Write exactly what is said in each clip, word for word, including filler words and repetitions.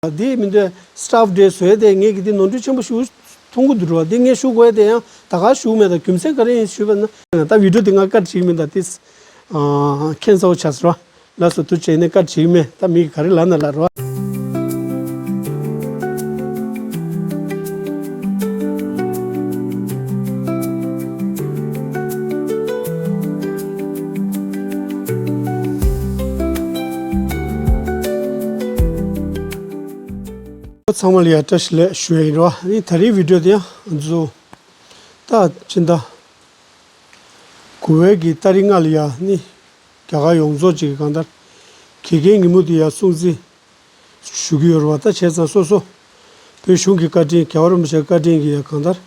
འདི་མི་འདུག་staff day་བཟོས་ཏེ་ངས་ཀྱི་འདི་ནོར་འཁྲུལ་ཆེན་པོ་ཞིག་མཐོང་གི་འདུག་རོ། འདི་ངས་ཞུ་དགོས་དེ་ཡང་ད་ག་ཞུ་མེད། ད་རྒྱུ་མཚན་ག་རེ་ཡིན་ཞུས་པ་ན། ད་video་འདི་ང་ཀཊ་བྱེད་ཀྱི་མིན། ད་ཏིས་ཁྱེད་ཚོ་ཆ་ཟེར་བ། ལགས་སོ། ཐུགས་རྗེ་ཆེ། ནས་བཀའ་དྲིན་མེད། ད་མི་ག་རེ་ལབ་ན་ལབ་རོགས། ཚང་མ་ལ་ཡང་བཀྲ་ཤིས་བདེ་ལེགས་ཞུ་ཡ་ཡིན་རོགས། ནི་ད་རིང་video་དེ་ཡང་ང་ཚོ་ད་ཕྱི་ཟླ་དགུ་པའི་གི་ཏ་རིག་ལྔ་ལ་ཡང་ནི། རྒྱ་གར་ཡོངས་རྫོགས་ཅིག་གི་གང་ལྟར་དགེ་རྒན་ཉིན་མོ་དེ་ཡང་སྲུང་བརྩི་ཞུ་གི་ཡོད་རེད་བ། ད་བྱས་ཙང་སོ་སོ་བོད་གཞུང་གི་བཀའ་དྲིན། རྒྱལ་བ་རིན་པོ་ཆེའི་བཀའ་དྲིན་གྱིས་ཡང་གང་ལྟར་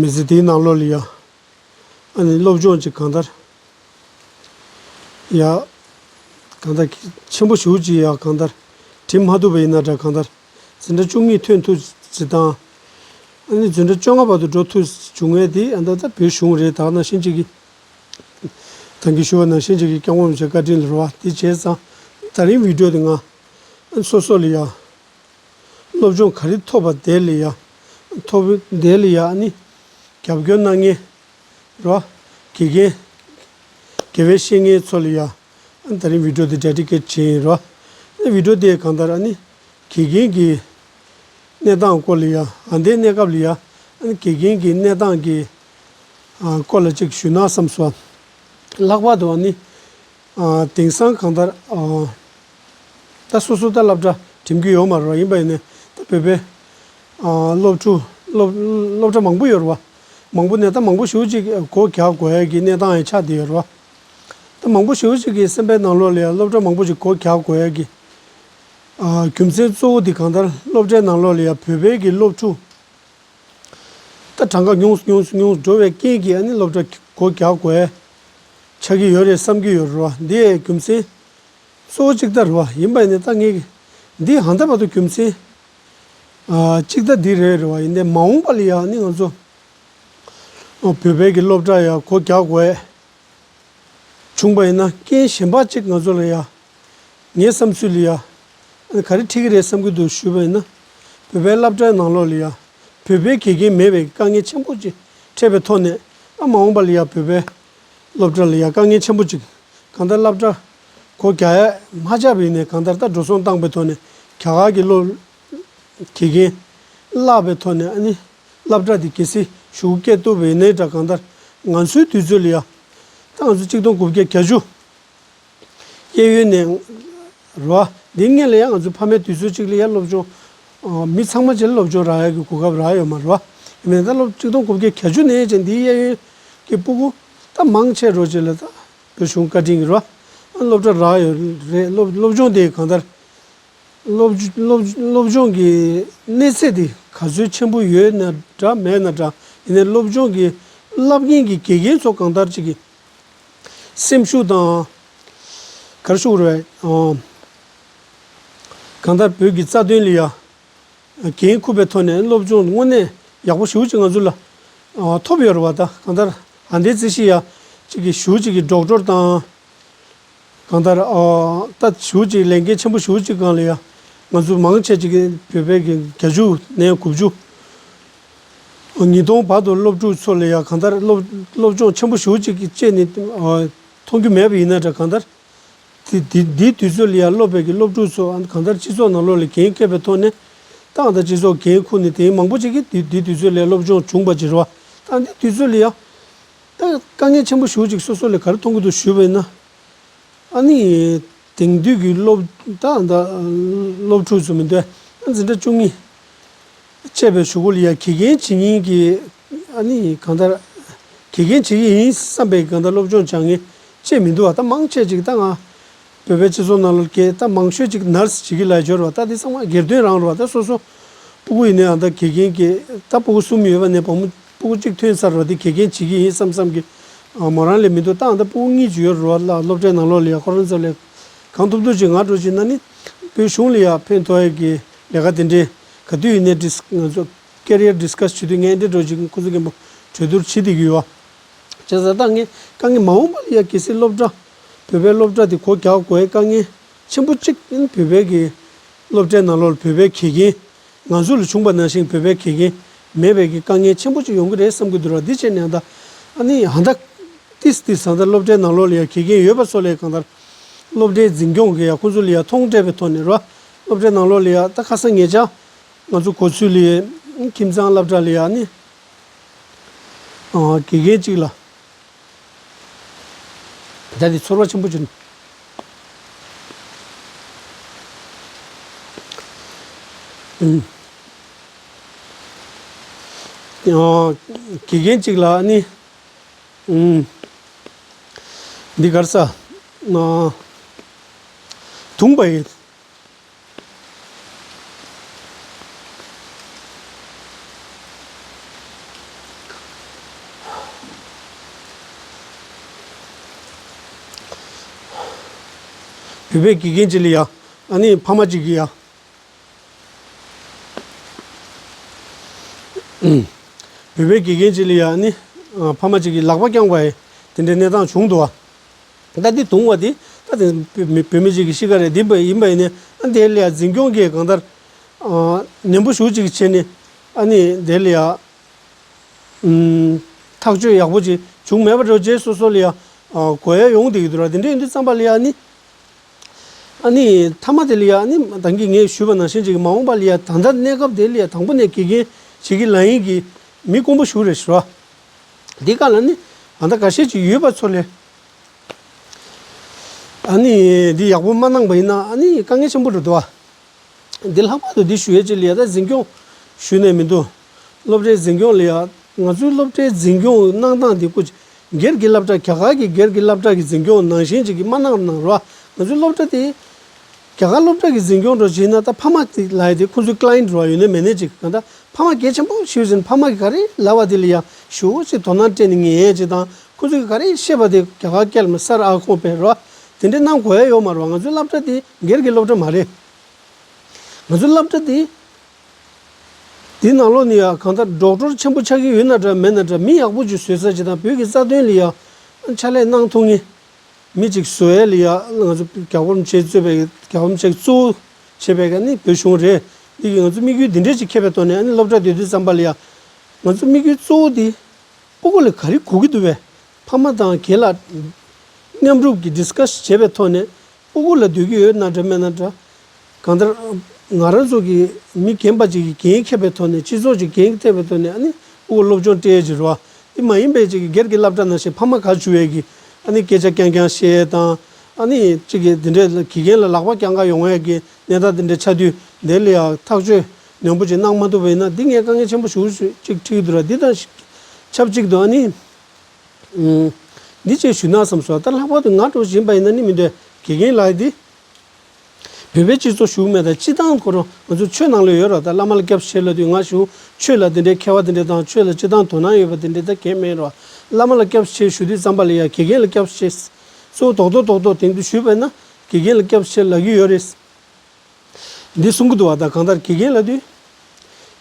མི་ཚེ་དེའི་ནང་ལོགས་ལ་ཡང་ཨ་ནི་སློབ་སྦྱོང་ཅིག་གང་ལྟར་ཡང་གང་ལྟར་ཆེན་པོ་ཞེ་པོ་ཅིག་ཡང་གང་ལྟར་འགྲིམ་མ་ཐུབ་པ་ཡིན་ན་འདྲ། གང་ལྟར་འཛིན་གྲྭ་བཅུ་གཉིས་ཐོན་ཐུབ་ཅིག་དང་། ཨ་ནི་འཛིན་གྲྭ་བཅོ་ལྔ་བར་དུ་འགྲོ་ཐུབ་བྱུང་ངེས་དེ་ཨ་ད་ད་བོད་གཞུང་རེད། ད་ནང་བཞིན་ཅིག་གི་ད་གིན་ཞུ་བ་ནང་བཞིན་ཅིག་གི་སྐྱབས་མགོན་རིན་པོ་ཆེའི་བཀའ་དྲིན་ལ་རེད་བ། དེ་བྱས་ཙང་ད་རིང་video་དེ་ང་སོ་སོ་ལ་ཡ་སློབ་སྦྱོང་ག་རེ་ཐོབ་པ་དེ་ལ་ཡ་ཐོབ་དེ་ལ་ཡ་ཨ་ནི་རྒྱབ་སྐྱོར་གནང་མཁན་རེད་བ། དགེ་རྒན་དགེ་བའི་བཤེས་གཉེན་ཚོ་ལ་ཡ་ཨ་ནི་ད་རིང་video་དེ་dedicate་བྱས་ཡིན་རེད་བ། ཨ་ནི་video་དེ་གང་ལྟར་ཨ་ནི་དགེ་རྒན་གྱི་གནས་སྟངས་སྐོར་ལ་ཡ། ཨ་འདའི་གནས་སྐབས་ལ་ཡ་ཨ་ནི་དགེ་རྒན་གྱི་གནས་སྟངས་ཀྱི་ཨ་སྐོར་ལ་ཅིག་ཞུས་ན་བསམ་སོང་། ལྷག་པར་དུ་ཨ་ནི་ཨ་དེང་སང་གང་ལྟར་ཨ་ད་སོ་སོ་ད་སློབ་གྲྭ་འགྲིམ་གྱི་ཡོད་མ་རེད་བ། ཡིན་པ་ཡིན་ནའི་ད་བོད་པའི་ཨ་སློབ་ཕྲུག་སློབ་སློབ་གྲྭ་མང་པོ་ཡོད་རེད་བ། མང་པོ་ནས་ད་མང་པོ་ཞེ་པོ་ཅིག་སྒོ་རྒྱག་དགོས་ཡ་གི་གནས་སྟངས་ཡང་ཆགས་བསྡད་ཡོད་རེད་བ། ད་མང་པོ་ཞེ་པོ་ཅིག་གི་སེམས་པའི་ནང་ལོགས་ལ་ཡང་སློབ་གྲྭ་མང་པོ་ཅིག་སྒོ་རྒྱག་དགོས་ཡ་གི་ཨ་རྒྱུ་མཚན་གཙོ་བོ་དེ་གང་ལྟར་སློབ་གྲྭའི་ནང་ལོགས་ལ་ཡང་བོད་པའི་གི་སློབ་ཕྲུག་ད་གྲངས་ཀ་ཉུང་སུ་ཉུང་སུ་ཉུང་སུ་འགྲོ་བའི་རྐྱེན་གྱིས་ཨ་ནི་སློབ་གྲྭ་སྒོ་རྒྱག་དགོས་ཆགས་ཀྱི་ཡོད་རེད་བསམ་གྱི་ཡོད་རེད་བ། འདི་ཡའི་རྒྱུ་མཚན་གཙོ་བོ་གཅིག་ད་རེད་བ། ཡིན་པ་ཡིན་ནའི་ད་ངས་འདི་ཧ་ད་བར་དུ་རྒྱུ་མཚན་ཨ་གཅིག་ད་འདི་རེད་རེད་བ། ཡིན་ནའི་མ་འོངས་པ་ལ་ཡ་ཨ་ནི་ང་ཚོ་ཨ་བོད་པའི་གི་སློབ་གྲྭ་ཡ་སྒོ་རྒྱག་དགོས་བྱུང་པ་ཡིན་ན་རྐྱེན་གཞན་པ་གཅིག་ང་ཚོ་ལ་ཡ་ངའི་བསམ་ཚུལ་ལ་ཡ་ཨ་ནི་ག་རེ་འགྲིག་གི་རེད་བསམ་གྱི་འདུག་ཞུས་པ་ཡིན་ན། བོད་པའི་སློབ་གྲྭའི་ནང་ལོགས་ལ་ཡ་བོད་པའི་དགེ་རྒན་མེད་པའི་དཀའ་ངལ་ཆེན་པོ་ཅིག་འཕྲད་པའི་ཐོག་ནས་ཨ་མ་འོངས་པ་ལ་ཡ་བོད་པའི་སློབ་གྲྭ་ལ་ཡ་དཀའ་ངལ་ཆེན་པོ་ཅིག་གང་ལྟར་སློབ་གྲྭ་སྒོ་རྒྱག་ཡ་མ་ཆགས་པ་ཡིན་ནའི་གང་ལྟར་ད་འགྲོ་སོང་བཏང་པའི་ཐོག་ནས་རྒྱ་གར་གྱི་སློབ་དགེ་རྒན་བརླག་པའི་ཐོག་ནས་ཨ་ནི་སློབ་གྲྭ་འདི་གལ་སྲིད་གཞུག་སྐྱེལ་ཐུབ་པ་ཡིན་ནའི་འདྲ། གང་ལྟར་ང་ཚོའི་དུས་ཚོད་ལ་ཡ་ད་ང་ཚོ་གཅིག་སྟོང་དགུ་བརྒྱ་བརྒྱད་ཅུ་གཡས་གཡོན་ནས་རེད་བ། འདི་སྔོན་ལ་ཡང་ང་ཚོ་ཕ་མའི་དུས་ཚོད་གཅིག་ལ་ཡང་སློབ་སྦྱོང་ཨ་མི་ཚང་མ་བྱས་ལ་སློབ་སྦྱོང་རག་ཡག་གི་གོ་སྐབས་རག་ཡོད་མ་རེད་བ། ཡིན་ནའི་ད་སློབ་གཅིག་སྟོང་དགུ་བརྒྱ་བརྒྱད་ཅུ་ནས་བྱས་འདིའི་གཡས་གཡོན་གྱི་སྤུ་གུ་ད་མང་ཆེ་རོ་བྱས་ལ་ད་བོད་གཞུང་བཀའ་དྲིན་གྱིས་རེད་བ། ཨ་སློབ་གྲྭ་རག་ཡོད་རེད། སློབ་སློབ་སྦྱོང་དེ་གང་ལྟར་སློབ་སློབ་སློབ་སྦྱོང་གི་གནས་ཚད་དེ་ག་ཚོད་ཆེན་པོ་ཡོད་ན་འདྲ་མེད་ན་འདྲ། ཡིན་ནའི་སློབ་སྦྱོང་གི་བསླབ་མཁན་གྱི་དགེ་རྒན་ཚོ་གང་ལྟར་ཅིག་གི་སེམས་ཤུགས་དང་། ག་རེ་ཞུ་དགོས་རེད། ཨ་གང་ལྟར་བོད་ཀྱི་རྩ་དོན་ལ་ཡ་འགན་འཁུར་བའི་ཐོག་ནས་སློབ་སྦྱོང་དངོས་གནས་ཡག་པོ་ཞེ་པོ་ཅིག་ང་ཚོ་ལ་ཨ་ཐོབ་ཡོད་རེད་བ། ད་གང་ལྟར་ཨ་འདའི་རྩིས་གཞི་ཡ་ཅིག་གི་ཞེ་པོ་ཅིག་གི་ཌོག་ཊར་དང་། གང་ལྟར་ཨ་ད་ཞེ་པོ་ཅིག་ལས་འགན་ཆེན་པོ་ཞེ་པོ་ཅིག་སྒང་ལ་ཡ་ང་ཚོ་མང་ཆེ་ཅིག་གི་བོད་པའི་གི་བརྒྱད་ཅུ་ནས་དགུ་བཅུ། ཉིས་སྟོང་བར་དུ་སློབ་ཕྲུག་ཚོ་ལ་ཡ་གང་ལྟར་སློབ་སློབ་སྦྱོང་ཆེན་པོ་ཞེ་པོ་ཅིག་གི་སྤྱད་ནས་ཨ་མཐོང་རྒྱུ་མེད་པ་ཡིན་ན་འདྲ། གང་ལྟར་དེ་དེ་དེའི་དུས་ཚོད་ལ་ཡ་སློབ་པའི་གི་སློབ་ཕྲུག་ཚོ་ཨ་གང་ལྟར་སྤྱི་ཚོགས་ནང་ལོགས་ལ་འགན་འཁྱེར་བའི་ཐོག་ནས་ད་གང་ལྟར་སྤྱི་ཚོགས་འགན་འཁུར་ནས་དེ་མང་པོ་ཅིག་གིས་དེ་དེའི་དུས་ཚོད་ལ་ཡ་སློབ་སྦྱོང་བྱུང་བ་ཅིག་རེད་བ། ད་འདི་དུས་ཚོད་ལ་ཡ་ད་དཀའ་ངལ་ཆེན་པོ་ཞེ་པོ་ཅིག་སོ་སོ་ལ་ག་རེ་མཐོང་གི་འདུག་ཞུས་པ་ཡིན་ན། ཨ་ནི་དེང་དུས་ཀྱི་སློབ་ད་ད་སློབ་ཕྲུག་ཚོ་མི་འདུག་ཨ་འཛིན་གྲྭ་བཅུ་གཉིས་བཅས་པའི་གཞུག་གུ་ལ་ཡ་དགེ་རྒན་བྱེད་མཁན་གྱི་ཨ་ནི་གང་ལྟར་དགེ་རྒན་བྱེད་ཀྱི་ཡིན་བསམ་པའི་གང་ལྟར་སློབ་སྦྱོང་སྦྱང་མཁན་བཅས་མི་འདུག་བ། ད་མང་ཆེ་ཅིག་ད་ང་བོད་པའི་སྤྱི་ཚོགས་ནང་ལ་སྐད་ད་མང་ཤོས་ཅིག་ནར་སི་བྱེད་ཀྱི་ལ་འབྱོར་བ། ད་དེ་ཚང་མ་སྒེར་དོན་རང་རེད་བ། ད་སོ་སོ་སྤུ་གུ་ཡིན་ནའང་ད་དགེ་རྒན་གྱི་ད་སྤུ་གུ་གསུམ་ཡོད་པ་ནས་བུ་མོ་སྤུ་གུ་གཅིག་ཐོན་ཚར་བ་དེ་དགེ་རྒན་བྱེད་ཀྱི་ཡིན་བསམ་བསམ་གྱི་མོ་རང་ལས་མི་འདུག་ད་ཨ་ད་སྤུ་གུ་གཉིས་ཅིག་ཡོད་རེད་བ། སློབ་གྲྭའི་ནང་ལོགས་ལ་ཡ་ཁོ་རང་ཚོ་ལས་གང་ཐུབ་ཐུབ་ཅིག་ང་འགྲོ་ཅིག་ན་ནི་བོད་གཞུང་ལ་ཡ་ཕན་ཐོགས་ཡ་གི་ལས་ཀ་དེ་འདྲས་ག་དུས་ཡིན་ནའི་ཌིས་ང་ཚོ་ཀེ་རི་ཡར་ཌིས་ཀ་སི་བྱེད་དུས་ངས་འདི་འགྲོ་ཅིག་ཁོ་ཚོ་མཁན་པོ་གྲོས་བསྡུར་བྱེད་བསྡད་ཀྱི་ཡོད་བ། བྱས་ཙང་ད་ངས་དཀའ་ངལ་མ་འོངས་པ་ལ་ཡ་གལ་སྲིད་སློབ་གྲྭ་བོད་པའི་སློབ་གྲྭ་དེ་སྒོ་རྒྱག་དགོས་ཡ་དཀའ་ངལ་ཆེན་པོ་གཅིག་ཡིན། བོད་པའི་གི་ སློབ་གྲྭའི་ནང་ལོགས་ལ་བོད་པའི་དགེ་རྒན་ང་ཚོ་ལ་བྱུང་པ་ནང་བཞིན་བོད་པའི་དགེ་རྒན་མེད་པའི་གི་དཀའ་ངལ་ཆེན་པོ་ཅིག་ཡོང་གི་རེད་བསམ་གྱི་འདུག་ར། འདི་བྱས་ནས་ད་ཨ་ནི་ཧ་ད་ཏིས་ཏིས་ཧ་ད་སློབ་གྲྭའི་ནང་ལོགས་ལ་ཡ་དགེ་རྒན་ཡོད་པ་ཚོ་ལ་ཡ་གང་ལྟར་སློབ་གྲྭའི་འཛིན་སྐྱོང་གི་ཡ་ཁོང་ཚོ་ལ་ཡ་མཐོང་སྤྲད་པའི་ཐོག་ནས་ར། སློབ་གྲྭའི་ནང་ལོགས་ལ་ཡ་ད་ཁ་སང་ཉེ་ཆར་ང་ཚོ་གོ་ཚུལ་ལ་ཡ་ཁྱིམ་ཚང་སློབ་གྲྭ་ལ་ཡ་ཨ་ནི་ཨ་དགེ་རྒན་གཅིག་ལ། ད་དེ་ཚོར་བ་ཆེན་པོ་བྱུང་། ཨུམ། ཨ། དགེ་རྒན་གཅིག་ལ་ནི། ཨུམ། འདི་གར་ས། ཨ། དུང་པ་ཡིན། བོད་པའི་དགེ་རྒན་ཅིག་ལ་ཡ། ཨ་ནི་ཕ་མ་ཅིག་གིས་ཡ། བོད་པའི་དགེ་རྒན་ཅིག་ལ་ཡ་ཨ་ནི། ཕ་མ་ཅིག་གིས་ལག་པ་བརྐྱངས་པ་ཡི་དེ་འདྲའི་གནས་སྟངས་བྱུང་འདུག་བ། ད་འདི་དུང་བ་འདི་ད་དེ་བོད་མི་བོད་མི་ཅིག་གི་གཤིས་ཀ་རེད། འདི་བ་ཡིན་པ་ཡིན་ནའི་ཨ་དེ་ལ་ཡ་འཛིན་སྐྱོང་གིས་གང་ལྟར་ཨ་ནན་པོ་ཞེ་ཅིག་བྱས་ནས་ཨ་ནི་དེ་ལ་ཡ་ཨུམ་ཐག་གཅོད་ཡག་པོ་ཅིག་བྱུང་མེད་པ་འདྲ་བོ་རྗེས་སོ་སོ་ལ་ཡ་ཨ་གོ་ཡ་ཡོང་བསྡད་ཀྱི་འདུག་ར། དེ་འདྲ་ཡིན་དུས་ཙམ་པ་ལ་ཡ་ཨ་ནི་ཨ་ནི་མཐའ་མ་དེ་ལ་ཡ་ཨ་ནི་ད་གིན་ངས་ཞུས་པ་ནང་བཞིན་ཅིག་མ་འོངས་པ་ལ་ཡ་ད་ལྟ་གནས་སྐབས་དེ་ལ་ཡ་དང་པོ་ནས་དགེ་རྒན་བྱེད་ཀྱི་ལབ་མཁན་གྱི་མི་དཀོན་པོ་ཞིག་རེད་ཤག་ར། འདི་ག་ལ་ནི་ཨ་ད་འགའ་ཤས་ཅིག་ཡོད་པ་ཚོ་ལས། ཨ་ནི་འདི་ཡག་པོ་མ་གནང་པ་ཡིན་ན་ཨ་ནི་དཀའ་ངལ་ཆེན་པོ་རེད་འདུག་བ། འདི་ལྷག་པར་དུ་འདི་ཞུ་ཡས་ཅིག་ལ་ཡ་ད་འཛིན་སྐྱོང་ཞུས་ནས་མི་འདུག་སློབ་གྲྭའི་འཛིན་སྐྱོང་ལ་ཡ་ང་ཚོའི་སློབ་གྲྭའི་འཛིན་སྐྱོང་གནང་སྟངས་འདི་ཀུ་སྒེར་གྱི་སློབ་གྲྭ་རྒྱ་གར་གྱི་སྒེར་གྱི་སློབ་གྲྭ་གི་འཛིན་སྐྱོང་ནང་བཞིན་ཅིག་གི་མ་གནང་གནང་རོགས། ང་ཚོའི་སློབ་གྲྭ་དེ་རྒྱ་གར་སློབ་གྲྭ་གི་འཛིན་སྐྱོང་འགྲོ་བྱས་ན་ད་ཕ་མ་དེ་ལ་ཡ་དེ་ཁོ་ཚོའི་client་རོགས་ཡོད་ནས་མེད་ནས་ཅིག་གང་ད་ཕ་མ་གལ་ཆེན་པོ་ཞིག་ཡིན་ཕ་མ་གི་ག་རེ་ལབ་པ་དེ་ལ་ཡ་ཞུ་ཅིག་དོ་སྣང་སྤྲད་ནས་ངེས་ཅིག་དང་ཁོ་ཚོ་གི་ག་རེ་བཤད་པ་དེ་རྒྱ་གར་སྐད་ལ་མ་སར་ཨ་ཁོང་པའི་རོགས་དེ་འདྲའི་གནང་དགོས་ཡ་ཡོད་མ་རེད་བ། ང་ཚོའི་སློབ་གྲྭ་དེ་སྒེར་གྱི་སློབ་གྲྭ་མ་རེད། ང་ཚོའི་སློབ་གྲྭ་དེ། དེའི་ནང་ལོགས་ནས་ཡང་གང་ལྟར་ཌོག་ཊར་ཆེན་པོ་ཆགས་ཀྱི་ཡོད་ན་འདྲ་མེད་ན་འདྲ་མི་ཡག་པོ་ཅིག་བཟོས་ས་ཅིག་དང་བོད་ཀྱི་རྩ་དོན་ལ་ཡང་ཕྱག་ལས་གནང་ཐུབ་མཁན་མི་ཅིག་བཟོ་ཡ་ལ་ཡང་ང་ཚོ་རྒྱལ་བ་རིན་པོ་ཆེས་གཙོས་པའི་རྒྱལ་བ་རིན་པོ་ཆེས་གཙོ་བོ་བྱས་པའི་ནི་བོད་གཞུང་རེད། འདི་གིས་ང་ཚོ་དམིགས་ཡུལ་འདི་འདྲས་ཅིག་འཁྱེར་བའི་ཐོག་ནས་ཨ་ནི་སློབ་གྲྭ་སྡོད་དུས་ཙམ་པ་ལ་ཡང་ང་ཚོ་དམིགས་ཡུལ་གཙོ་བོ་འདི། སྤུ་གུ་ལ་ག་རེ་དགོས་ཀྱི་འདུག་བས། ཕ་མ་དང་རྒན་ལགས་མཉམ་རུབ་ཀྱིས་ཌིས་ཀ་སི་བྱས་པའི་ཐོག་ནས་སྤུ་གུ་ལ་འདོད་ཀྱི་ཡོད་ན་འདྲ་མེད་ན་འདྲ། གང་ལྟར་ང་རང་ཚོ་གི་མི་རྒན་པ་ཅིག་གིས་འགན་འཁྱེར་བའི་ཐོག་ནས་སྤྱི་ཚོགས་ཀྱི་འགན་འཁྱེར་བའི་ཐོག་ནས་ཨ་ནི་སྤུ་གུ་སློབ་སྦྱོང་སྤྲད་ཀྱི་རེད་བ། དེ་མ་ཡིན་པའི་ཅིག་གི་སྒེར་གྱི་སློབ་གྲྭ་ནང་བཞིན་ཕ་མ་ག་བྱུང་བས་ཀྱི་ཨ་ནི་སྐད་ཆ་རྐྱང་རྐྱང་བཤད་དང་ཨ་ནི་ཅིག་གི་དེ་འདྲའི་དགེ་རྒན་ལ་ལག་པ་རྐྱང་རྐྱང་ཡོང་ཡས་ཀྱི་གནས་སྟངས་དེ་འདྲ་ཆགས་དུས་དེ་ལ་ཡང་ཐག་གཅོད་ནན་པོ་ཅིག་གནང་མ་ཐུབ་པ་ཡིན་ན་འདི་ངས་དཀའ་ངལ་ཆེན་པོ་ཞེ་པོ་ཅིག་འཕྲད་ཀྱི་འདུག་ར། འདི་དང་ཆབས་ཅིག་ཏུ་ཨ་ནི། ཨུམ། འདི་ཅིག་ཞུ་ན་བསམ་སོང་། ད་ལྷག་པར་དུ་ང་འདྲ་བོ་ཡིན་པ་ཡིན་ན་ནི་མི་འདོད་དགེ་རྒན་ལགས་འདི། བོད་པའི་སྤྱི་ཚོགས་ཞུགས་མེད་ད་སྤྱི་བཏང་ཁོ་རང་ང་ཚོ་ཆོས་ནང་ལ་ཡོད་ར། ད་བླ་མ་ལ་སྐྱབས་ཆེ་ལབ་དུས་ང་ཞུ་ཆོས་ལ་འདི་འདྲའི་མཁས་པ་འདི་འདྲའི་དང་ཆོས་ལ་སྤྱི་བཏང་དོ་སྣང་ཡོད་པ་འདི་འདྲའི་ད་གང་མེད་ར། བླ་མ་ལ་སྐྱབས་ཆེ་ཞུ་དུས་ཙམ་པ་ལ་ཡ་དགེ་རྒན་ལ་སྐྱབས་ཆེ། གཙོ་བོ་རྡོག་རྡོག་རྡོག་རྡོག་དེང་དུས་ཞུས་པ་ཡིན་ན་དགེ་རྒན་ལ་སྐྱབས་ཆེ་ལབ་ཀྱི་ཡོད་རེད། འདི་གསུང་གི་འདུག་བ། ད་གང་ལྟར་དགེ་རྒན་ལབ་དུས།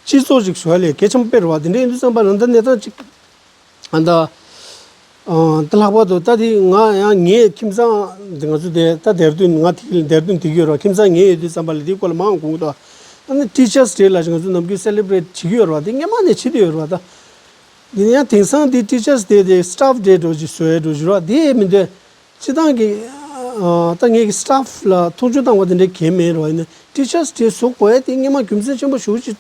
སྤྱི་ཚོགས་ཅིག་བཟོ་ཡ་ལས་གལ་ཆེན་པོ་དཔེ་རེད་བ། དེ་འདྲ་ཡིན་དུས་ཙམ་པ་ལ་འདི་གནས་སྟངས་ཅིག་ཨ་ད། ཨ་ད་ལྷག་པར་དུ་ད་དེ་ང་ཡང་ངའི་ཁྱིམ་ཚང་འདི་ང་ཚོ་དེ་ད་དེར་དུ་ང་དེ་དེར་དུ་འདི་གི་ཡོད་རེད་བ། ཁྱིམ་ཚང་ངའི་ཡོད་དུས་ཙམ་པ་ལ་དེའི་སྐོར་ལ་མང་དགོངས་ཀྱི་འདུག་ཨ་ནི་ཊི་ཆར་སི་ཌེ་ལ་ང་ཚོ་ནམ་རྒྱུན་སེ་ལེ་བྷ་རེ་ཊི་བྱེད་ཀྱི་ཡོད་རེད་བ། དེ་སྔོན་མ་ནས་བྱེད་བསྡད་ཡོད་རེད་བ། ད་འདི་ཡང་དེང་སང་འདི་ཊི་ཆར་སི་ཌེ་དེ་སི་ཊཕ་ཌེ་འདྲ་བོ་ཅིག་བཟོ་ཡ་འདྲ་བོ་ཅིག་རེད་བ། དེ་མི་འདོད། སྤྱི་བཏང་གི་ཨ་ད་ངེད་ཀྱི་སི་ཊཕ་ལ་མཐོང་ཆུང་བཏང་བ་དེ་འདྲའི་གང་མེད་རེད་བ། ཡིན་ན་ཊི་ཆར་སི་ཌེ་བཟོ་དགོས་ཡ་དེ་སྔོན་མ་རྒྱུ་མཚན་ཆེན་པོ་ཞེ་པོ་ཅིག་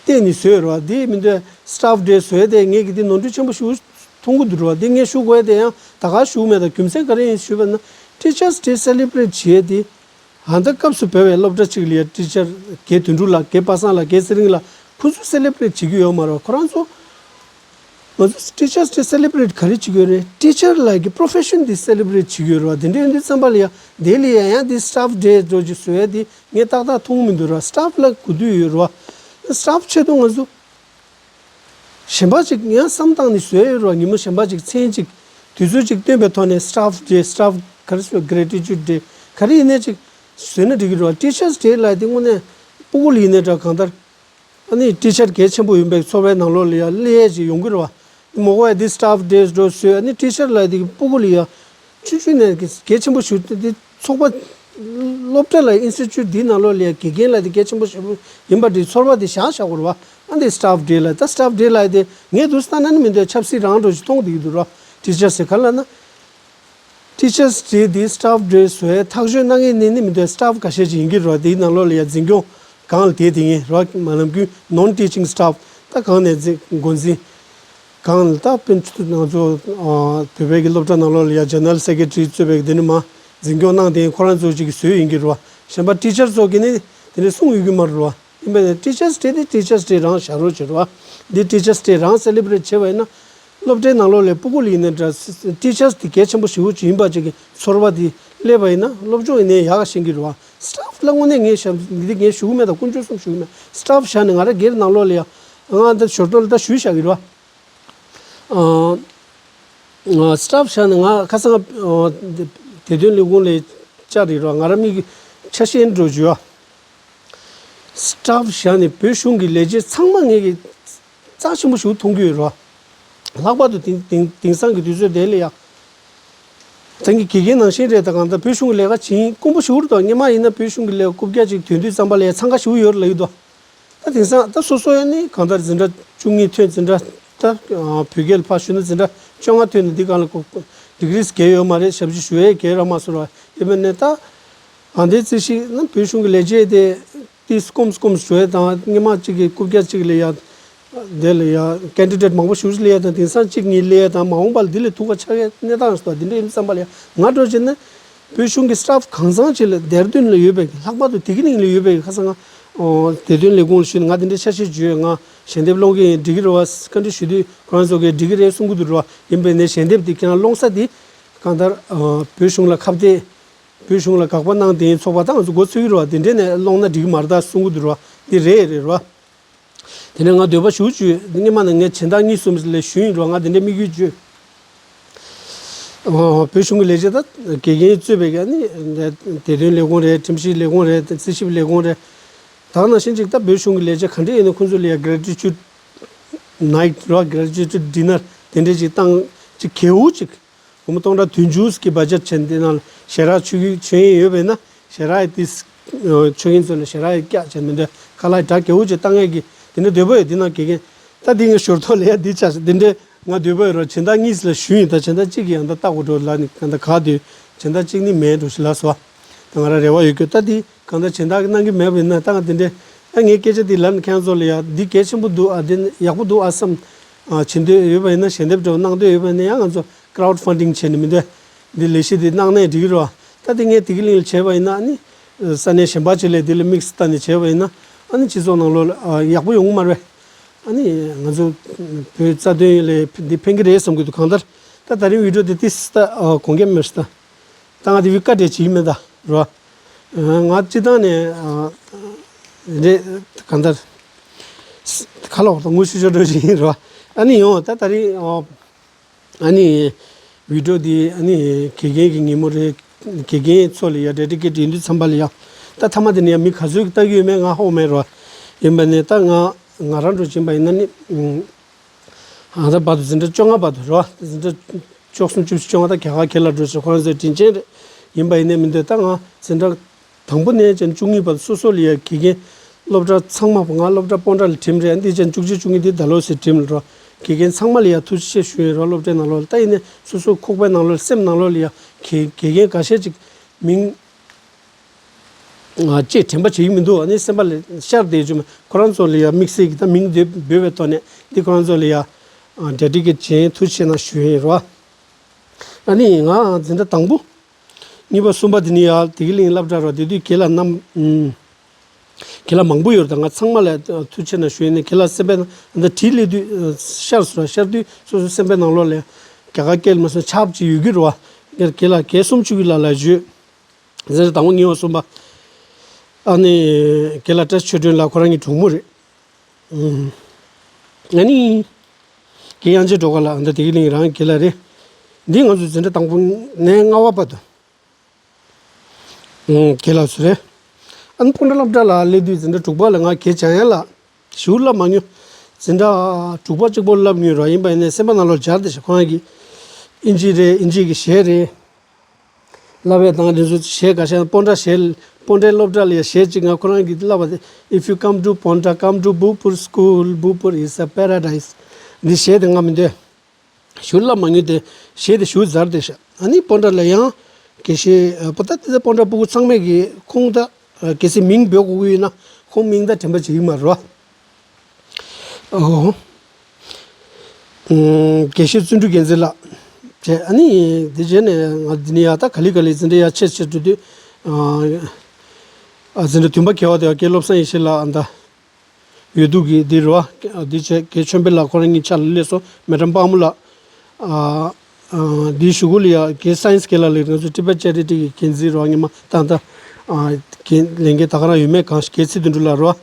བལྟས་ནས་བཟོས་ཡོད་རེད་བ། དེ་མི་འདོད་སི་ཊཕ་ཌེ་བཟོ་ཡ་དེ་ངེད་ཀྱི་དེ་ནོར་འཁྲུལ་ཆེན་པོ་ཞེ་པོ་མཐོང་གི་འདུག་རེད་བ། དེ་ངས་ཞུ་དགོས་ཡ་དེ་ཡང་ད་ག་ཞུ་མེད། ད་རྒྱུ་མཚན་ག་རེ་ཡིན་ཞུས་པ་ན་ཊི་ཆར་སི་ཌེ་སེ་ལེ་བྷ་རེ་ཊི་བྱེད་ཡ་དེ་ཨ་ད་སྐབས་སུ་བབས་པའི་སློབ་གྲྭ་གཅིག་ལ་ཡ་ཊི་ཆར་རྒན་དོན་གྲུབ་ལགས་རྒན་པ་སངས་ལགས་རྒན་ཚེ་རིང་ལགས་ཁོ་ཚོས་སེ་ལེ་བྷ་རེ་ཊི་བྱེད་ཀྱི་ཡོད་མ་རེད་བ། ཁོ་རང་ཚོ། ང་ཚོ་ཊི་ཆར་སི་ཌེ་སེ་ལེ་བྷ་རེ་ཊི་ག་རེ་བྱེད་ཀྱི་ཡོད་རེད། ཊི་ཆར་ལགས་ཀྱི་པོ་རོ་ཕེ་ཤན་འདི་སེ་ལེ་བྷ་རེ་ཊི་བྱེད་ཀྱི་ཡོད་རེད་བ། དེ་འདྲ་ཡིན་དུས་ཙམ་པ་ལ་ཡ་དེ་ལ་ཡ་ཡང་དེ་སི་ཊཕ་ཌེ་འདྲ་བོ་ཅིག་བཟོ་ཡ་དེ་ངས་ཏག་ཏག་མཐོང་མི་འདུག་ར། སི་ཊཕ་ལ་གོ་དུས་ཡོད་རེད་བ། སི་ཊཕ་ཆེད་དུ་ང་ཚོ་གཞན་པ་ཅིག་ཡང་བསམ་བཏང་ནས་བཟོས་ཡོད་རེད་བ། ཉིན་མོ་གཞན་པ་ཅིག་མཚན་ཅིག་དུས་ཚོད་ཅིག་བཏོན་པའི་ཐོག་ནས་སི་ཊཕ་ཌེ་སི་ཊཕ་ག་རེ་ཟེར་གྷི་རེ་ཊི་ཅུཌ་ཌེ་ག་རེ་ཡིན་ནའི་ཅིག་བཟོས་ན་འགྲིག་གི་རེད་བ། ཊི་ཆར་སི་ཌེ་ལབ་ཡ་དེ་དངོས་གནས་སྤུ་གུ་ལ་ཡིན་ནའི་འདྲ་གང་ལྟར། ཨ་ནི་ཊི་ཆར་གལ་ཆེན་པོ་ཡིན་པའི་ཚོར་བའི་ནང་ལོགས་ལ་ཡ་སླེབས་ཡས་ཅིག་ཡོང་གི་རེད་བ། མོ་གོ་ཡ་འདི་སི་ཊཕ་ཌེ་འདྲ་བཟོས། ཨ་ནི་ཊི་ཆར་ལབ་ཡ་འདི་སྤུ་གུ་ལ་ཡ་ཆུང་ཆུང་ནས་གལ་ཆེན་པོ་ཞིག་འདི་ཚོགས་པ་ སློབ་གྲྭ་ལ་ཨིན་སི་ཊི་ཊུཊ་འདིའི་ནང་ལོགས་ལ་ཡ་དགེ་རྒན་ལབ་དེ་གལ་ཆེན་པོ་ཞེ་པོ་ཡིན་པ་འདི་ཚོར་བ་དེ་བཞག་བཞག་དགོས་རེད་བ། ཨ་འདི་སི་ཊཕ་ཌེ་ལབ་ད་སི་ཊཕ་ཌེ་ལབ་དེ་ངས་འདུག་སེ་ལྟ་ན་ནི་མི་འདུག་ཆབ་སྲིད་རང་འགྲོ་ཞིག་མཐོང་བསྡད་ཀྱི་འདུག་ར། ཊི་ཅར་སི་ག་ལབ་ན། ཊི་ཅར་སི་ཌེ་འདི་སི་ཊཕ་ཌེ་བཟོ་ཡའི་ཐག་གཅོད་གནང་མཁན་ནི་ནི་མི་འདུག་སི་ཊཕ་ཁ་ཤས་ཅིག་ཡིན་གྱི་རེད་བ། དེའི་ནང་ལོགས་ལ་ཡ་འཛིན་སྐྱོང་སྒང་ལ་བསྡད་དེ་ཡིན་རེད་བ། མ་ནམ་རྒྱུན་ནོན་ཊི་ཅིང་སི་ཊཕ་ད་གང་ནས་འཛིན་འགོ་འཛིན་གང་ལ་ད་དཔེར་ན་ང་ཚོ་ཨ་བོད་པའི་གི་སློབ་གྲྭ་ནང་ལོགས་ལ་ཡ་ཇེ་ནེ་རལ་སེ་ཀེ་ཊ་རི་གཙོས་པའི་གི་དེ་ནི་མ་འཛིན་སྐྱོང་གནང་དེ་ཁོ་རང་ཚོ་ཅིག་གི་བཟོས་ཡིན་གྱི་རེད་བ། གཞན་པ་ཊི་ཅར་ཚོ་གི་ནི་དེ་ནི་གསུང་ཡོད་ཀྱི་མ་རེད་བ། ཡིན་པས་ན་ཊི་ཅར་སི་ཌེ་དེ་ཊི་ཅར་སི་ཌེ་རང་བཞག་རོགས་བྱེད་རོགས། འདི་ཊི་ཅར་སི་ཌེ་རང་སེ་ལེ་བྷི་རེ་ཊི་བྱེད་པ་ཡིན་ན། སློབ་གྲྭའི་ནང་ལོགས་ལ་སྤུ་གུ་ལ་ཡིན་ན་འདྲ། ཊི་ཅར་སི་དེ་གལ་ཆེན་པོ་ཞེ་པོ་ཅིག་ཡིན་པ་ཅིག་གི་ཚོར་བ་དེ་སླེབས་པ་ཡིན་ན་སློབ་སྦྱོང་ཡིན་ནའི་ཡག་ཤེས་ཀྱི་རེད་བ། སི་ཊཕ་ལ་དངོས་གནས་ངས་བཤད་འདི་ངས་ཞུ་གི་མེད་དང་དཀོན་མཆོག་གསུམ་ཞུ་གི་མེད། སི་ཊཕ་བཞག་ནས་ང་རང་སྒེར་ནང་ལོགས་ལ་ཡང་ང་འདི་ཞོར་ཐོག་ལ་ད་ཞུས་བཞག་གི་རེད་བ། ཨ་ཨ་སི་ཊཕ་བཞག་ནས་ང་ཁ་སང་ཨ་བདེ་དོན་ལས་ཁུངས་ལ་བཅར་ཡོད་རེད་བ། ང་རང་མིག་གི་ཆ་ཤས་འགྲོ་བྱུང་བ། སི་ཊཕ་བཞག་ནས་བོད་གཞུང་གི་ལས་བྱེད་ཚང་མ་ངེད་ཀྱི་རྩ་ཆེན་པོ་ཞིག་མཐོང་གི་ཡོད་རེད་བ། ལྷག་པར་དུ་དེང་དེང་དེང་སང་གི་དུས་ཚོད་དེ་ལ་ཡ། ད་ངས་དགེ་རྒན་ནང་བཞིན་རེད། ད་གང་ལྟར་བོད་གཞུང་གི་ལས་ཀ་བྱེད་དཀོན་པོ་ཞིག་རེད་དོ། སྔོན་མ་ཡིན་ན་བོད་གཞུང་གི་ལས་རྐུབ་བཀྱག་ཅིག་ཐོན་དུས་ཙམ་པ་ལ་ཡ་འཚང་ཁ་ཞིག་ཡོད་རེད་ལབ་ཀྱི་འདུག་ད་དེང་སང་ད་སོ་སོ་ཡ་ནི་གང་ལྟར་འཛིན་གྲྭ་བཅུ་གཉིས་ཐོན། འཛིན་གྲྭ་ད་བོད་སྐད་ལ་ཕར་ཞུས་ན་འཛིན་གྲྭ་བཅོ་ལྔ་ཐོན་ནས་འདི་སྒང་ལ་ཌི་གི་རི་བརྒྱབ་ཡོད་མ་རེད། ཞབས་ཕྱི་ཞུ་ཡས་བརྒྱབ་རག་མ་སོང་ར། ཡིན་པ་ནས་ད་ཨ་འདི་རྩིས་ཤིག་ན་བོད་གཞུང་གི་ལས་བྱེད་དེ། དེ་སྐོམ་སྐོམ་ཞུ་ཡས་དང་སྔོན་མ་གཅིག་གི་རྐུབ་བཀྱག་གཅིག་ལ་ཡ། དེ་ལ་ཡ་ཀེན་ཌི་ཌེ་ཊི་མང་པོ་ཞེ་པོ་ཅིག་སླེབས་ཡས་དང་དེང་སང་གཅིག་གཉིས་སླེབས་ཡས་དང་མ་འོངས་པ་ལ་འདི་ལས་སྡུག་ག་ཆགས་ཡས་གནས་སྟངས་སུ་འདི་འདྲ་ཡིན་བསམ་པ་ལ་ཡ་ང་འགྲོ་བྱས་ན། བོད་གཞུང་གི་སི་ཊཕ་གང་ཚང་ཅིག་ལ་སྡེ་ར་ལྡུན་ལ་ཡོད་པའི་ལྷག་པར་དུ་དེ་གི་ནང་ལ་ཡོད་པའི་ཁ་སང་ང་བདེ་དོན་ལས་ཁུངས་ལ་ཞུས་ནས་ང་དེ་འདྲའི་ཆ་ཤས་བརྗོད། ང་ཞལ་འདེབས་སློང་གི་ཡིན། འགྲིག་གི་རེད་བ། བཀའ་འདྲི་ཞུ་དུས་ཁོ་རང་ཚོ་གིས་འགྲིག་གི་རེད་གསུང་གི་འདུག་རེད་བ། ཡིན་པས་ནས་ཞལ་འདེབས་དེ་ཁྱེད་རང་སློང་ས་དེ་གང་ལྟར་བོད་གཞུང་ལ་ཁ་གཏད། བོད་གཞུང་ལ་དགག་པ་གནང་དེ་ཚོགས་པ་དང་ང་ཚོ་འགོ་ཚུགས་ཀྱི་རེད་བ། དེ་འདྲས་ནས་སློང་ན་འགྲིག་གི་མ་རེད་ད་གསུང་གི་འདུག་རེད་བ། འདི་རེད་རེད་རེད་བ། དེ་ནས་ང་འདོད་པ་ཞུ་བཅུག་སྔོན་མ་ནས་ངས་སྦྱིན་བདག་གཉིས་གསུམ་ལ་ཞུས་ཡིན་རོགས། ང་དེ་འདྲའི་དམིགས་ཡུལ་བརྗོད། ཨོ། བོད་གཞུང་གི་ལས་བྱེད་ད་དགེ་རྒན་གཙོས་པའི་ག་ནི་བདེ་དོན་ལས་ཁུངས་རེད། ཁྲིམས་ཞིབ་ལས་ཁུངས་རེད། རྩིས་ཞིབ་ལས་ཁུངས་རེད། ད་ནང་བཞིན་ཅིག་ད་བོད་གཞུང་གི་ལས་བྱེད་ག་འདྲ་ཡིན་ན་ཁོང་ཚོ་ལ་ཡ་གྲེ་ཊི་ཊུཌ་ནའིཊ་རོགས། གྲེ་ཊི་ཊུཌ་ཌི་ནར་དེ་འདྲས་ཅིག་བཏང་། ཅིག་གལ་པོ་ཅིག་སྒོར་མོ་སྟོང་ཕྲག་བདུན་ཅུ་གི་བ་ཇེཊ་བྱས། འདི་ནང་ལ་ཞལ་རག་ཆོས་ཀྱི་ཆོས་དབྱིངས་ཡོད་པས་ན་ཞལ་རག་ཡི་ཏིས། ཆོས་དབྱིངས་ཚོ་ལ་ཞལ་རག་ཡི་བཀྱག་བྱས་མི་འདོད་ཁ་ལག་སྒྲ་རྒྱ་བོ་ཅིག་བཏང་ཡས་ཀྱི་འདི་འདྲ་འདོད་པ་ཡོད། འདི་ནང་དགེ་རྒན་ད་འདི་ངའི་ཞོར་ཐོག་ལ་ཡ་འདི་ཆ་འདི་འདྲའི་ང་འདོད་པ་ཡོད་རོགས། སྦྱིན་བདག་གཉིས་ལ་ཞུས་ཡིན། ད་སྦྱིན་བདག་གཅིག་གིས་ཡང་ད་ལྟ་གོ་འགྲོ་ལ་ནི་གང་ད་ག་དུས་སྦྱིན་བདག་གཅིག་ནི་མེད་འགྲོ་ཞིག་ལ་སོ། ད་ང་རང་རེ་བ་ཡོད་རྒྱུ་ད་འདི་གང་ད་སྦྱིན་བདག་གིས་གནང་གི་མེད་པ་ཡིན་ན་ད་ང་འདི་འདྲའི་ད་ངའི་སྐད་ཆ་འདི་ལབ་ནས་ཁྱེད་ཚོ་ལ་ཡ་འདི་གལ་ཆེན་པོ་འདུག་ཨ་འདི་ཡག་པོ་འདུག་ཨ་བསམ། བྱེད་འདོད་ཡོད་པ་ཡིན་ན་ཞལ་འདེབས་འདྲ་བོ་གནང་འདོད་ཡོད་པ་ཡིན་ན་ཡང་ང་ཚོ་ཀ་རའུཌ་ཕན་ཌིང་བྱས་ནས་མི་འདོད། འདི་ལས་གཞི་འདི་གནང་ནའི་འགྲིག་གི་རེད་བ། ད་འདི་ངས་དེ་གི་གླིང་ལ་བྱས་པ་ཡིན་ན་ཨ་ནི་ས་གནས་གཞན་པ་ཅིག་ལ་འདི་ལ་དམིགས་སུ་བལྟས་ནས་བྱས་པ་ཡིན་ན་ཨ་ནི་སྤྱི་ཚོགས་ནང་ལོགས་ལ་ཡག་པོ་ཡོང་གི་མ་རེད་པས། ཨ་ནི་ང་ཚོ་བོད་རྩ་དོན་ལ་འདི་ཕན་གི་རེད་བསམ་གི་འདུག་གང་ལྟར་ད་ད་རིང་བི་ཌི་ཡོ་འདི་ཏིས་ད་གོང་འགེམས་མེད་ད། ད་ང་འདི་བི་བཀའ་འདྲ་བྱེད་ཀྱི་མེད་ད་རེད་བ། ང་སྤྱི་བཏང་ནས་རེད་གང་ལྟར་ཁ་ལོག་ད་ངུ་ཤུ་ཤོ་འགྲོ་བཞིན་རེད་བ། ཨ་ནི་ཡོང་ད་ད་རིང་ཨ་ནི་བི་ཌི་ཡོ་འདི་ཨ་ནི་དགེ་རྒན་གྱི་ཉིན་མོ་རེད། དགེ་རྒན་ཚོ་ལ་ཡ་ཌེ་ཌི་ཀེཊ་ཡིན་དུས་ཙམ་པ་ལ་ཡ། ད་མཐའ་མ་དེ་ནས་ཡ་མི་ག་ཚོད་ཀྱིས་ལྟ་གི་ཡོད་མེད་ང་ཧ་གོ་མེད་རོ། ཡིན་པ་ནས་ད་ང་ང་རང་འགྲོ་བཞིན་པ་ཡིན་ན་ནི་ཨ་ད་བར་དུ་འཛིན་གྲྭ་བཅོ་ལྔ་བར་དུ་རོ། འཛིན་གྲྭ་བཅུ་གསུམ་བཅུ་བཞི་བཅོ་ལྔ་ད་རྒྱ་གར་ཁྱེད་ལ་འགྲོ་ཞིག་ཁོ་རང་ཚོའི་དྲིན་ཆེན་རེད། ཡིན་པ་ཡིན་ནའི་མི་འདོད་ད་ང་འཛིན་གྲྭ་དང་པོ་ནས་ཀྱང་བཅུ་གཉིས་བར་སོ་སོ་ལ་ཡ་དགེ་རྒན་སློབ་གྲྭ་ཚང་མ་ང་སློབ་གྲྭ་སྤོན་ཊ་ལ་ཁྲིམས་རེད། འདི་ཅན་བཅུ་གཅིག་བཅུ་གཉིས་འདི་ད་ལོ་སི་ཁྲིམས་ལ་འགྲོ། དགེ་རྒན་ཚང་མ་ལ་ཡ་ཐུགས་རྗེ་ཆེ་ཞུ་ཡིན་རོགས། སློབ་གྲྭའི་ནང་ལོགས་ལ་ད་ཡིན་ནའི་སོ་སོ་ཁོག་པའི་ནང་ལོགས་ལ་སེམས་ནང་ལོགས་ལ་ཡ་དགེ་དགེ་རྒན་འགའ་ཤས་ཅིག་མིང་ཅེས་དྲན་པ་བྱེད་ཀྱི་མི་འདུག་ཨ་ནི་སེམས་པ་ལ་ཤར་བསྡད་བྱུང་ཁོ་རང་ཚོ་ལ་ཡ་དམིགས་བསལ་གྱི་ད་མིང་འདི་འབོད་པའི་ཐོག་ནས་འདི་ཁོ་རང་ཚོ་ལ་ཡ་ཌེ་ཌི་ཀེཊ་བྱས་ཐུགས་རྗེ་ཆེ་གནང་ཞུ་ཡིན་རོགས། ཨ་ནི་ང་འཛིན་གྲྭ་དང་པོ། གཉིས་པ་གསུམ་པ་དེ་ནི་ཡ་དེ་གི་གླིང་སློབ་གྲྭ་རོ། དེ་དུས་རྒན་ལགས་རྣམ་ཨུམ། རྒན་ལགས་མང་པོ་ཡོད་རེད། ད་ང་ཚང་མ་ལ་ཐུགས་རྗེ་ཆེ་གནང་ཞུ་ཡིན་ནས་རྒན་ལགས་སེམས་པའི་ནང་ད་བྲིས་སླེབས་དུས་ཤར་སོང་ར། ཤར་དུས་སོ་སོའི་སེམས་པའི་ནང་ལོགས་ལ་རྒྱ་གར་སྐད་ལ་མ་སོང་ཆབ་ཅིག་ཡོད་ཀྱི་རེད་བ། རྒན་ལགས་རྒན་གསུམ་བཅུ་གི་ལ་ལ་བརྗོད། འཛིན་གྲྭ་དང་པོ་གཉིས་པ་གསུམ་པ། ཨ་ནི་རྒན་ལགས་བཀྲ་ཤིས་ཆོས་སྒྲོན་ལགས་ཁོ་རང་གི་གྲོགས་མོ་རེད། ཨ་ནི། རྒན་དབྱངས་ཅན་སྒྲོལ་དཀར་ལགས་འདི་དེ་གི་གླིང་རང་རྒན་ལགས་རེད། འདི་ང་ཚོ་འཛིན་གྲྭ་དང་པོ་ནས་ལྔ་པ་བར་དུ། རྒན་ལགས་ཚོ་རེད། ཨ་ནི་སྤོན་ཊ་སློབ་གྲྭ་ལ་སླེབས་དུས་འཛིན་གྲྭ་དྲུག་པ་ལ་ང་རྒན་འཇམ་དབྱངས་ལགས་ཞེ་པོ་བསླབ་མ་མྱོང་། འཛིན་གྲྭ་དྲུག་པ་གཅིག་པོ་བསླབ་མྱོང་ར། ཡིན་པ་ཡིན་ནའི་སེམས་པ་ནང་ལོགས་སྦྱར་བསྡད་ཤག་ཁོང་གི་ཨིན་ཇི་རེད། ཨིན་ཇི་གི་གཞས་རེད། བསླབ་པའི་སྟངས་དེ་ཚོ་གཞས་ཁ་ཤས་སྤོན་ཊ་གཞས། སྤོན་ཊའི་སློབ་གྲྭ་ལ་ཡ་གཞས་གཅིག་ང་ཁོ་རང་གིས་བསླབ་པ་དེ། If you come to Pondra, come to Bupur school, Bupur is a paradise. འདི་གཞས་དེ་ང་མི་འདོད། ཞུ་ལ་མ་ངུས་ཏེ་གཞས་དེ་ཞུ་ཛར་ཏེ་ཤ། ཨ་ནི་སྤོན་ཊ་ལ་ཡང་དགེ་བཤེས་པོ་ད་དེ་སྤོན་ཊ་སྤུ་གུ་ཚང་མས་ཀྱི་ཁོང་ད་གལ་སྲིད་མིང་འབོད་དགོས་ཀྱི་ཡོད་ན་ཁོང་མིང་ད་དྲན་པ་བྱེད་ཀྱི་མ་རེད་བ། ཨོ། དགེ་བཤེས་བརྩོན་འགྲུས་རྒྱལ་མཚན་ལགས་བྱས། ཨ་ནི་དེ་རྗེས་ནས་ང་འདི་ནས་ཡ་ད་ག་ལེ་ག་ལེ་འཛིན་གྲྭ་ཡ་ཆེ་ཆེ་འགྲོ་དུས། ཨ་འཛིན་གྲྭ་བདུན་པ་དགེ་བ་དེ་བ་དགེ་བློ་བཟང་ཡེ་ཤེས་ལགས་ཨ་ད། འོས་བསྡུ་གི་འདི་རེད་བ། འདི་བྱས་དགེ་ཆོས་འཕེལ་ལགས་ཁོ་རང་གཉིས་ཕྱག་ལ་སླེབས་སོང་། མེ་ཌམ་དཔལ་མོ་ལགས། ཨ་ཨ་འདིའི་གཞུག་གུ་ལ་ཡ་དགེ་སའེན་སི་དགེ་ལགས་ལགས་ང་ཚོ་ཊི་བེཊ་ཅེ་རི་ཊི་གི་འགན་འཛིན་རེད་བ། སྔོན་མ་ད་ལྟ་ཨ་འགན་ལས་འགན་ད་ག་རང་ཡོད་མེད་གང་ཞིག་དགེ་ཚེ་དོན་གྲུབ་ལགས་རེད་བ།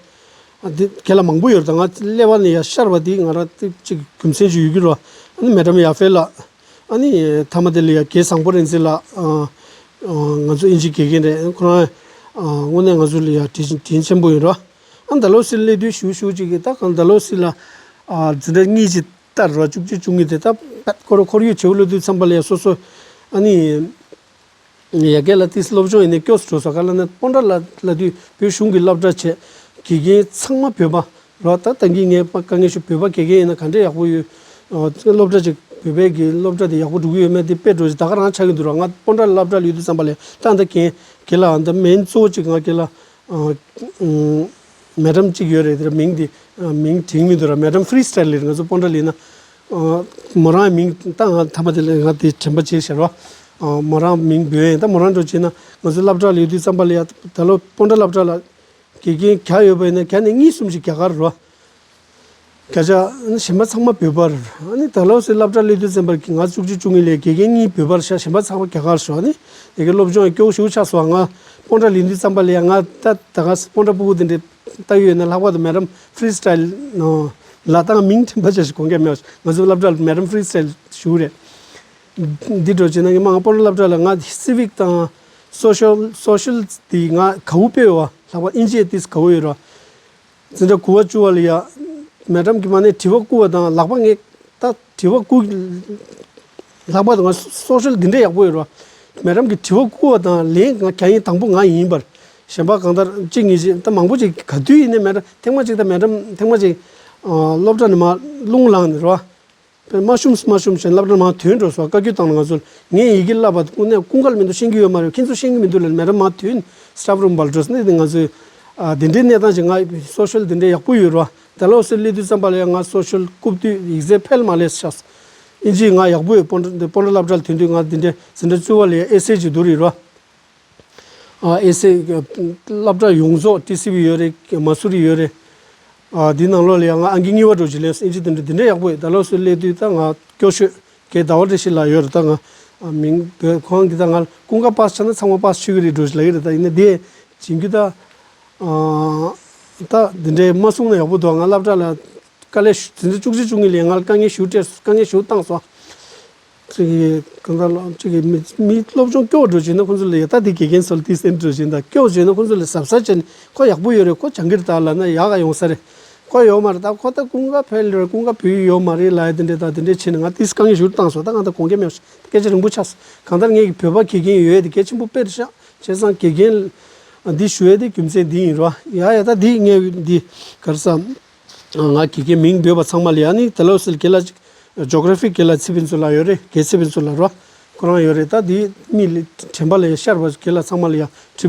ཨ་འདི་དགེ་ལགས་མང་པོ་ཡོད་རེད། ད་ང་སླེབས་པ་ནས་ཡ་ཤར་བ་འདི་ང་རང་ཏིག་ཅིག་རྒྱུ་མཚན་ཅིག་ཡོད་ཀྱི་རེད་བ། ཨ་ནི་མེ་ཌམ་ཡ་ཧྥེ་ལགས། ཨ་ནི་མཐའ་མ་དེ་ལ་ཡ་དགེ་བཟང་པོ་རིག་འཛིན་ལགས། ཨ་ཨ་ང་ཚོ་ཨིན་ཇི་དགེ་རྒན་རེད། ཁོ་རང་ཨ་དངོས་གནས་ང་ཚོ་ལ་ཡ་དྲིན་དྲིན་ཆེན་པོ་ཡིན་རོ། ཨ་ཌལ་ཧོ་སི་སླེབས་དུས་ཞུ་ཞུ་ཅིག་གིས་ད་གང་ཌལ་ཧོ་སི་ལ་ཨ་འཛིན་གྲྭ་གཉིས་ཅིག་བསྟར་རོ། བཅུ་གཅིག་བཅུ་གཉིས་དེ་ད་པད་ཁོ་ར་ཁོར་ཡུག་བྱེའུ་སླེབས་དུས་ཙམ་པ་ལ་ཡ་སོ་སོ་ཨ་ནི། ཡ་གི་ལ་ཏིས་སློབ་སྦྱོང་ཡིན་ནའི་སྐྱོ་སུ་འགྲོ་སོགས་ག་ལ་ནི་སྤོན་ཊ་ལ་ལ་དུས་བོད་གཞུང་གི་སློབ་གྲྭ་བྱས། དགེ་རྒན་ཚང་མ་བོད་པ་རོ། ད་ད་གིན་ངས་དཀའ་ངལ་ཞུ་བོད་པ་དགེ་རྒན་ཡིན་ན་ག་འདྲས་ཡག་པོ་ཡོད། ཨོ་སློབ་གྲྭ་ཅིག་བོད་པའི་གི་སློབ་གྲྭ་དེ་ཡག་པོ་འགྲོ་གི་ཡོད་མེད་དེ་དཔེ་འགྲོ་ཅིག་ད་ག་རང་ཆགས་ཀྱི་འདུག་ར། ང་སྤོན་ཊ་ལ་སློབ་གྲྭ་ལ་ཡོད་དུས་ཙམ་པ་ལས་ད་ད་གིན་གི་ལ་ཨ་ད་མེན་གཙོ་བོ་ཅིག་ང་གི་ལ་ཨ་ཨ་མེ་ཌམ་གཅིག་ཡོད་རེད། དེར་མིང་དེ་ཨ་མིང་དྲན་མི་འདུག་ར། མེ་ཌམ་ཧྥི་རི་སི་ཊལ་ལེར་ང་ཚོ་སྤོན་ཊ་ལ་ཡིན་ན། ཨ་མོ་རང་མིང་ད་ང་ཐ་མ་དེ་ལ་ང་དེ་དྲན་པ་བརྗེད་ཤར་བ། ཨ་མོ་རང་མིང་འབོད་ཡིན། ད་མོ་རང་འགྲོ་བྱས་ན་ང་ཚོ་སློབ་གྲྭ་ལ་ཡོད་དུས་ཙམ་པ་ལ་ཡ་ད་ལོ་སྤོན་ཊ་སློབ་གྲྭ་ལ་དགེ་རྒན་བརྒྱ་ཡོད་པ་ཡིན་ན་བརྒྱ་ནས་གཉིས་གསུམ་ཞིག་རྒྱ་གར་རོ། བརྒྱ་ཆ་གཞན་པ་ཚང་མ་བོད་པ་རེད། ཨ་ནི་ད་ལོ་སི་སློབ་གྲྭ་སླེབས་དུས་ཙམ་པར་གྱི་ང་བཅུ་གཅིག་བཅུ་གཉིས་ལས་དགེ་རྒན་གཉིས་བོད་པ་རེད་ཤག་གཞན་པ་ཚང་མ་རྒྱ་གར་ཤག་ཨ་ནི་དེ་གའི་སློབ་སྦྱོང་སྐྱོ་ཤུགས་ཆགས་སོང་། ང་སྤོན་ཊ་ལེན་དུས་ཙམ་པ་ལ་ཡ་ང་ད་ད་ག་སྤོན་ཊ་སྤུ་གུ་དེ་འདྲའི་ལྟ་ཡོད་ན་ལྷག་པར་དུ་མེ་ཌམ་ཧྥི་རི་སི་ཊལ་ལ་ད་ང་མིང་དྲན་པ་བྱས་ཤིག་དགོངས་འགལ་མེད་པ་ཞིག་ང་ཚོའི་སློབ་གྲྭ་ལ་མེ་ཌམ་ཧྥི་རི་སི་ཊལ་ཞུ་རེད། འདི་འགྲོ་བྱས་ན་ངས་མ་ང་སྤོན་ཊ་སློབ་གྲྭ་ལ་ང་སི་ཝིག་དང་སོ་ཤལ་སོ་ཤལ་དེ་ང་ག་བོ་དཔེ་ཡོད་བ། ལྷག་པར་ཨིན་ཇིའི་ཏིས་ག་བོ་ཡོད་ར། འཛིན་གྲྭ་དགུ་པ་བཅུ་པ་ལ་ཡ་མེ་ཌམ་གྱིས་མ་ཎི་དྲི་བ་བསྐུར་བ་དང་ལག་པ་ངས་ད་དྲི་བ་བསྐུར། ལྷག་པར་དུ་ང་སོ་ཤལ་འདི་འདྲ་ཡག་པོ་ཡོད་ར། མེ་ཌམ་གྱིས་དྲི་བ་བསྐུར་བ་དང་ལན་ང་རྒྱག་མཁན་དང་པོ་ང་ཡིན་པར། གཞན་པ་གང་ལྟར་གཅིག་གཉིས་ཅིག་ད་མང་པོ་ཅིག་ག་དུས་ཡིན་ནའི་མེ་ཌམ་ཐེངས་མ་གཅིག་ད་མེ་ཌམ་ཐེངས་མ་གཅིག་སློབ་གྲྭ་ནས་མར་རླུང་ལངས་ནས་ར། དཔེ་མ་ཤུམས་མ་ཤུམས་བྱས་སློབ་གྲྭ་མར་ཐོན་འགྲོ་སོང་། བཀའ་བཀྱོན་བཏང་ནས་ང་ཚོ་ངས་ཡི་གེ་བསླབ་པ་དངོས་གནས་ཀུན་དགའ་མི་འདུག་ཤེས་ཀྱི་ཡོད་མ་རེད། ཁྱེད་ཚོ་ཤེས་ཀྱི་མི་འདུག་ལབ་མེ་ཌམ་མར་ཐོན་སི་ཊཕ་རུམ་བར་འགྲོ་སོང་ནས་ང་ཚོས་ཨ་དེ་འདྲའི་གནས་སྟངས་ཤིག་ང་སོ་ཤལ་དེ་འདྲའི་ཡག་པོ་ཡོད་རེད་བ། ད་ལོ་སི་སླེབས་དུས་ཙམ་པ་ལ་ཡང་ང་སོ་ཤལ་རྐུབ་དུས་ཡིག་ཚད་ཕལ་མ་ལས་ཤག་ཨིན་ཇི་ང་ཡག་པོ་ཡོད། སྤོན་ཊ་སྤོན་ཊ་སློབ་གྲྭ་ལ་ཐོན་དུས་ང་དེ་འདྲའི་འཛིན་གྲྭ་བཅུ་པ་ལ་ཡང་ཨེ་སེ་ཅིག་བསྡུར་ཡོད་རེད་བ། ཨ་ཨེ་སེ་སློབ་གྲྭ་ཡོངས་རྫོགས་ཊི་སི་ཝི་ཡོད་རེད། མ་སུ་རི་ཡོད་རེད། ཨ་འདི་ནང་ལོགས་ལ་ཡང་ང་ཨང་ཀི་གཉིས་པ་འགྲོ་ཅིག་ལེན་སོང་། ཨིན་ཇི་དེ་འདྲ་དེ་འདྲ་ཡག་པོ་ཡོད། ད་ལོ་སུ་སླེབས་དུས་ད་ང་སྐྱོ་ཤོས་ཀྱི་ཟླ་བ་བཀྲ་ཤིས་ལགས་ཡོད་རེད། ད་ང་ཨ་མིང་བོད་ཁོང་གིས་ད་ང་ཀུན་དགའ་པཱས་ཆགས་ན་ཚང་མ་པཱས་ཆོད་ཀྱི་རེད་འགྲོ་ཅིག་ལབ་ཀྱི་རེད། ད་ཡིན་ན་དེ་བྱིན་རྒྱུ་ད་ཨ་ད་དེ་འདྲའི་མ་གསུངས་ན་ཡག་པོ་འདུག་ང་སློབ་གྲྭ་ལ་དཀའ་ལས་ཞུ་འཛིན་གྲྭ་བཅུ་གཅིག་བཅུ་གཉིས་ལ་ང་ལ་དཀའ་ངལ་ཞུ་སྤྲད་དཀའ་ངལ་ཞུ་བཏང་སོང་། ཅིག་གི་གང་ལྟར་ལ་ཅིག་གི་མི་མི་སློབ་སྦྱོང་སྐྱོ་བོ་འགྲོ་བྱས་ན་ཁོང་ཚོ་ལ་ཡ་ད་དེ་དགེ་རྒན་ཚོ་ལ་དེ་སེམས་འགྲོ་བྱས་ད་སྐྱོ་བོ་བྱས་ན་ཁོང་ཚོ་ལ་གཟབ་གཟབ་བྱས་ནས་ཁོ་ཡག་པོ་ཡོད་རེད། ཁོ་སྦྱང་གི་རེད་ད་ལབ་ན་ཡག་ག་ཡོང་ས་རེད། ཁོ་ཡོད་མ་རེད། ད་ཁོ་ད་ཀུན་དགའ་ཕེབས་རེད། ཀུན་དགའ་བོད་ཡིག་ཡོད་མ་རེད་ལབ་ཡ་དེ་འདྲས་ད་དེ་འདྲས་བྱས་ནས་ང་དེ་དཀའ་ངལ་ཞུ་བཏང་སོང་། ད་ང་ད་དགོངས་འགལ་མེད་པ་ཞིག་སྐད་ཆ་རིང་པོ་ཆགས་སོང་། གང་ལྟར་ངས་ཀྱི་བོད་པ་དགེ་རྒན་ཡོད་ཡ་དེ་གལ་ཆེན་པོ་དཔེ་རེད་ཤག་བྱས་ཙང་དགེ་རྒན་འདི་ཞུ་ཡ་དེ་རྒྱུ་མཚན་འདི་ཡིན་རོ། ཡ་ཡ་ད་འདི་ངས་འདི་ག་རེ་ཟ། ང་དགེ་རྒན་མིང་འབོད་པ་ཚང་མ་ལ་ཡ་ནི་ད་ལོ་སི་ལ་དགེ་ལགས་ཅིག་ཇོ་གྷ་ར་ཕི་དགེ་ལགས་ཚེ་ཕུན་ཚོགས་ལགས་ཡོད་རེད། དགེ་ཚེ་ཕུན་ཚོགས་ལགས་རོ། ཁོ་རང་ཡོད་རེད། ད་འདི་མི་ལ་དྲན་པ་ལ་ཡ་ཤར་བ་དགེ་ལགས་ཚང་མ་ལ་ཡ་ཊི་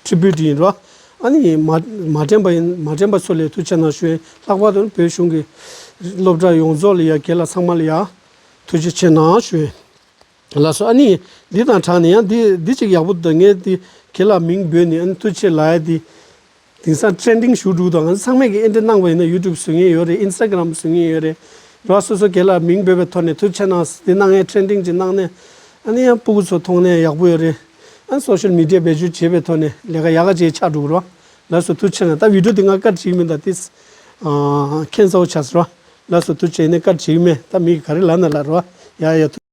ཊི་བྷིའུ་ཊི་ཡིན་རོ། ཨ་ནི་མ་མ་དྲན་པ་ཡིན་མ་དྲན་པ་ཚོ་ལ་ཐུགས་རྗེ་གནང་ཞུ་ཡིན། ལྷག་པར་དུ་བོད་གཞུང་གི་སློབ་གྲྭ་ཡོངས་རྫོགས་ལ་ཡ་དགེ་ལགས་ཚང་མ་ལ་ཡ་ཐུགས་རྗེ་ཆེ་གནང་ཞུ་ཡིན། ལགས་སོ། ཨ་ནི་འདི་དང་སྦྲགས་ནས་ཡང་འདི་འདི་གཅིག་ཡག་པོ་འདུག་ངས་འདི་ཁྱེད་ལ་མིང་འབོད་ནས་ཨ་ནི་ཐུགས་རྗེ་ཆེ་ལབ་ཡ་འདི། དེང་སང་ཊེན་ཌིང་ཞུ་འགྲོ་འདུག་ང་ཚང་མས་ཀྱི་ཨེ་འདྲ་གནང་བ་ཡིན་ན་ཡུ་ཊུབ་བཟོ་མཁན་ཡོད་རེད། ཨིན་སི་ཊ་གྷ་རམ་བཟོ་མཁན་ཡོད་རེད། ར་སོ་སོ་སྒེར་ལ་མིང་འབོད་པའི་ཐོག་ནས་ཐུགས་རྗེ་ཆེ་གནང་འདི་གནང་ཡ་ཊེན་ཌིང་ཅིག་གནང་ནས་ཨ་ནི་ཡང་སྤུ་གུ་ཚོ་མཐོང་ནས་ཡག་པོ་ཡོད་རེད། ཨ་ནི་སོ་ཤལ་མི་ཌི་ཡ་བེད་སྤྱོད་བྱེད་པའི་ཐོག་ནས་ལས་ཀ་ཡག་ག་ཅིག་ཆགས་འགྲོ་གི་རེད། ལགས་སོ་ཐུགས་རྗེ་ཆེ་གནང་། ད་བི་ཌི་ཡོ་འདི་ང་ཀཊ་བྱེད་ཀྱི་མིན་ད་ཏིས་ཨ་ཁྱད་མཚར་པོ་ཆགས་སོང་ར། ལགས་སོ་ཐུགས་རྗེ་ཆེ་ནས་ཀཊ་བྱེད་ཀྱི་མེད། ད་མི་ག་རེ་ལབ་ན་ལབ་ར། ཡ་ཡ།